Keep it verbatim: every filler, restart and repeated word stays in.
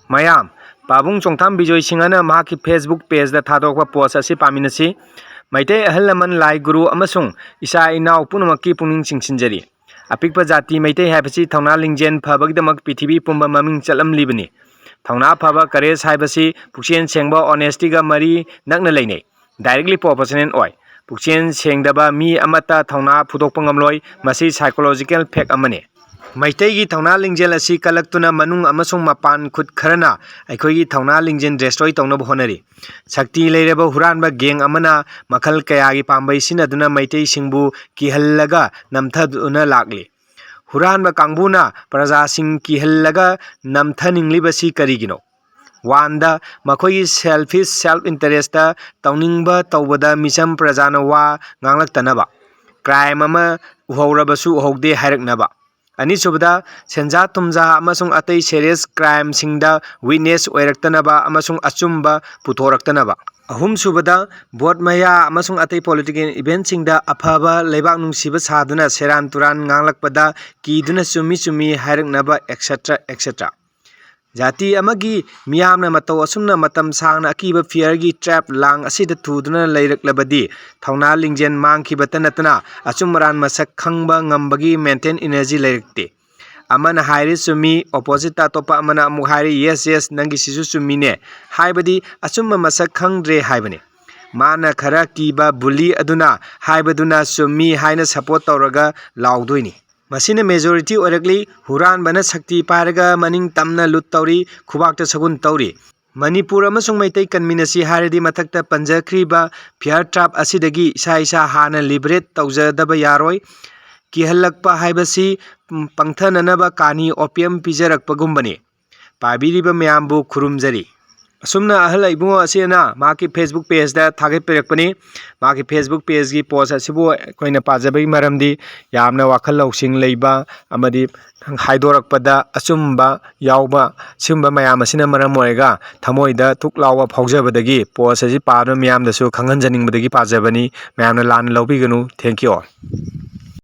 ꯃꯌꯥꯝ, ꯄꯥꯕꯨꯡ ꯆꯣꯡꯊꯥꯝ ꯕꯤꯖꯣꯏ ꯁꯤꯡꯍꯅ ꯃꯍꯥꯛꯀꯤ Facebook pageꯇ ꯊꯥꯗꯣꯛꯄ post ꯑꯁꯤ ꯄꯥꯃꯤꯟꯅꯁꯤ꯫ ꯃꯩꯇꯩ ꯑꯍꯜ ꯂꯃꯟ, ꯂꯥꯏ ꯒꯨꯔꯨ ꯑꯃꯁꯨꯡ ꯏꯆꯥ ꯏꯅꯥꯎ ꯄꯨꯝꯅꯃꯛꯀꯤ ꯄꯨꯛꯅꯤꯡ ꯆꯤꯡꯁꯤꯟꯖꯔꯤ꯫ ꯑꯄꯤꯛꯄ ꯖꯥꯇꯤ ꯃꯩꯇꯩ ꯍꯥꯏꯕꯁꯤ ꯊꯧꯅꯥ ꯂꯤꯡꯖꯦꯜ ꯐꯕꯒꯤꯗꯃꯛ ꯄ꯭ꯔꯤꯊꯤꯕꯤ ꯄꯨꯝꯕ ꯃꯃꯤꯡ ꯆꯠꯂꯝꯂꯤꯕꯅꯤ꯫ ꯊꯧꯅꯥ ꯐꯕ, courage ꯍꯥꯏꯕꯁꯤ ꯄꯨꯛꯆꯦꯜ ꯁꯦꯡꯕ, honestyꯒ ꯃꯔꯤ ꯅꯛꯅ ꯂꯩꯅꯩ꯫ Directly proportional ꯑꯣꯏ꯫ ꯄꯨꯛꯆꯦꯜ ꯁꯦꯡꯗꯕ ꯃꯤ ꯑꯃꯠꯇ ꯊꯧꯅꯥ ꯐꯨꯗꯣꯛꯄ ꯉꯝꯂꯣꯏ꯫ ꯃꯁꯤ psychological fact ꯑꯃꯅꯤ꯫ ꯃꯩꯇꯩꯒꯤ ꯊꯧꯅꯥ ꯂꯤꯡꯖꯦꯜ ꯑꯁꯤ ꯀꯜꯂꯛꯇꯨꯅ ꯃꯅꯨꯡ ꯑꯃꯁꯨꯡ ꯃꯄꯥꯟ ꯈꯨꯠ ꯈꯔꯅ ꯑꯩꯈꯣꯏꯒꯤ ꯊꯧꯅꯥ ꯂꯤꯡꯖꯦꯜ destroy ꯇꯧꯅꯕ ꯍꯣꯠꯅꯔꯤ꯫ ꯁꯛꯇꯤ ꯂꯩꯔꯕ ꯍꯨꯔꯥꯟꯕ gang ꯑꯃꯅ ꯃꯈꯜ ꯀꯌꯥꯒꯤ ꯄꯥꯝꯕꯩ ꯁꯤꯖꯤꯟꯅꯗꯨꯅ ꯃꯩꯇꯩꯁꯤꯡꯕꯨ ꯀꯤꯍꯜꯂꯒ ꯅꯝꯊꯗꯨꯅ ꯂꯥꯛꯂꯤ꯫ ꯍꯨꯔꯥꯟꯕ ꯀꯥꯡꯕꯨꯅ ꯄ꯭ꯔꯖꯥꯁꯤꯡ ꯀꯤꯍꯜꯂꯒ ꯅꯝꯊꯅꯤꯡꯂꯤꯕꯁꯤ ꯀꯔꯤꯒꯤꯅꯣ? Oneꯗ, ꯃꯈꯣꯏꯒꯤ selfish, self interestꯇ ꯇꯧꯅꯤꯡꯕ ꯇꯧꯕꯗ ꯃꯤꯆꯝ ꯄ꯭ꯔꯖꯥꯅ ꯋꯥ ꯉꯥꯡꯂꯛꯇꯅꯕ, crime ꯑꯃ ꯎꯍꯧꯔꯕꯁꯨ ꯎꯍꯧꯗꯦ ꯍꯥꯏꯔꯛꯅꯕ꯫ ꯑꯅꯤꯁꯨꯕꯗ, ꯁꯦꯟꯖꯥ ꯊꯨꯝꯖꯥ ꯑꯃꯁꯨꯡ ꯑꯇꯩ serious crimeꯁꯤꯡꯗ witness ꯑꯣꯏꯔꯛꯇꯅꯕ ꯑꯃꯁꯨꯡ ꯑꯆꯨꯝꯕ ꯄꯨꯊꯣꯔꯛꯇꯅꯕ꯫ ꯑꯍꯨꯝꯁꯨꯕꯗ, vote ꯃꯌꯥ ꯑꯃꯁꯨꯡ ꯑꯇꯩ political eventꯁꯤꯡꯗ ꯑꯐꯕ ꯂꯩꯕꯥꯛ ꯅꯨꯡꯁꯤꯕ ꯁꯥꯗꯨꯅ ꯁꯦꯔꯥꯟ ꯇꯨꯔꯥꯟ ꯉꯥꯡꯂꯛꯄꯗ ꯀꯤꯗꯨꯅ ꯆꯨꯝꯃꯤ ꯆꯨꯝꯃꯤ ꯍꯥꯏꯔꯛꯅꯕ, et cetera, et cetera꯫ ꯖꯥꯇꯤ ꯑꯃꯒꯤ ꯃꯤꯌꯥꯝꯅ ꯃꯇꯧ ꯑꯁꯨꯝꯅ ꯃꯇꯝ ꯁꯥꯡꯅ ꯑꯀꯤꯕ fearꯒꯤ trap ꯂꯥꯡ ꯑꯁꯤꯗ ꯊꯨꯗꯨꯅ ꯂꯩꯔꯛꯂꯕꯗꯤ ꯊꯧꯅꯥ ꯂꯤꯡꯖꯦꯜ ꯃꯥꯡꯈꯤꯕꯇ ꯅꯠꯇꯅ ꯑꯆꯨꯝ ꯑꯔꯥꯟ ꯃꯁꯛ ꯈꯪꯕ ꯉꯝꯕꯒꯤ mental energy ꯂꯩꯔꯛꯇꯦ꯫ ꯑꯃꯅ ꯍꯥꯏꯔꯤ ꯆꯨꯝꯃꯤ, oppositeꯇ ꯑꯇꯣꯞꯄ ꯑꯃꯅ ꯑꯃꯨꯛ ꯍꯥꯏꯔꯤ yes, yes, ꯅꯪꯒꯤꯁꯤꯁꯨ ꯆꯨꯝꯃꯤꯅꯦ ꯍꯥꯏꯕꯗꯤ ꯑꯆꯨꯝꯕ ꯃꯁꯛ ꯈꯪꯗ꯭ꯔꯦ ꯍꯥꯏꯕꯅꯤ꯫ ꯃꯥꯅ ꯈꯔ ꯀꯤꯕ bully ꯑꯗꯨꯅ ꯍꯥꯏꯕꯗꯨꯅ ꯆꯨꯝꯃꯤ ꯍꯥꯏꯅ support ꯇꯧꯔꯒ ꯂꯥꯎꯗꯣꯏꯅꯤ꯫ ꯃꯁꯤꯅ majority ꯑꯣꯏꯔꯛꯂꯤ꯫ ꯍꯨꯔꯥꯟꯕꯅ ꯁꯛꯇꯤ ꯄꯥꯏꯔꯒ ꯃꯅꯤꯡ ꯇꯝꯅ loot ꯇꯧꯔꯤ, ꯈꯨꯕꯥꯛꯇ ꯁꯒꯨꯟ ꯇꯧꯔꯤ꯫ ꯃꯅꯤꯄꯨꯔ ꯑꯃꯁꯨꯡ ꯃꯩꯇꯩ ꯀꯟꯃꯤꯟꯅꯁꯤ ꯍꯥꯏꯔꯗꯤ ꯃꯊꯛꯇ ꯄꯟꯖꯈ꯭ꯔꯤꯕ fear trap ꯑꯁꯤꯗꯒꯤ ꯏꯁꯥ ꯏꯁꯥ ꯍꯥꯟꯅ liberate ꯇꯧꯖꯗꯕ ꯌꯥꯔꯣꯏ꯫ ꯀꯤꯍꯜꯂꯛꯄ ꯍꯥꯏꯕꯁꯤ, ꯎꯝ, ꯄꯪꯊꯅꯅꯕ ꯀꯥꯅꯤ opium ꯄꯤꯖꯔꯛꯄꯒꯨꯝꯕꯅꯤ꯫ ꯄꯥꯕꯤꯔꯤꯕ ꯃꯌꯥꯝꯕꯨ ꯈꯨꯔꯨꯝꯖꯔꯤ꯫ ꯑꯁꯨꯝꯅ ꯑꯍꯜ ꯏꯕꯨꯡꯉꯣ ꯑꯁꯤꯅ ꯃꯍꯥꯛꯀꯤ Facebook pageꯇ ꯊꯥꯒꯠꯄꯤꯔꯛꯄꯅꯤ꯫ ꯃꯍꯥꯛꯀꯤ Facebook pageꯀꯤ post ꯑꯁꯤꯕꯨ ꯑꯩꯈꯣꯏꯅ ꯄꯥꯖꯕꯒꯤ ꯃꯔꯝꯗꯤ ꯌꯥꯝꯅ ꯋꯥꯈꯜ ꯂꯧꯁꯤꯡ ꯂꯩꯕ ꯑꯃꯗꯤ ꯍꯥꯏꯗꯣꯔꯛꯄꯗ ꯑꯆꯨꯝꯕ ꯌꯥꯎꯕ, ꯁꯤꯒꯨꯝꯕ ꯃꯌꯥꯝ ꯑꯁꯤꯅ ꯃꯔꯝ ꯑꯣꯏꯔꯒ ꯊꯃꯣꯏꯗ ꯊꯨꯛ ꯂꯥꯎꯕ ꯐꯥꯎꯖꯕꯗꯒꯤ post ꯑꯁꯤ ꯄꯥꯗꯨꯅ ꯃꯤꯌꯥꯝꯗꯁꯨ ꯈꯪꯍꯟꯖꯅꯤꯡꯕꯗꯒꯤ ꯄꯥꯖꯕꯅꯤ꯫ ꯃꯌꯥꯝꯅ ꯂꯥꯟꯅ ꯂꯧꯕꯤꯒꯅꯨ꯫ Thank you all꯫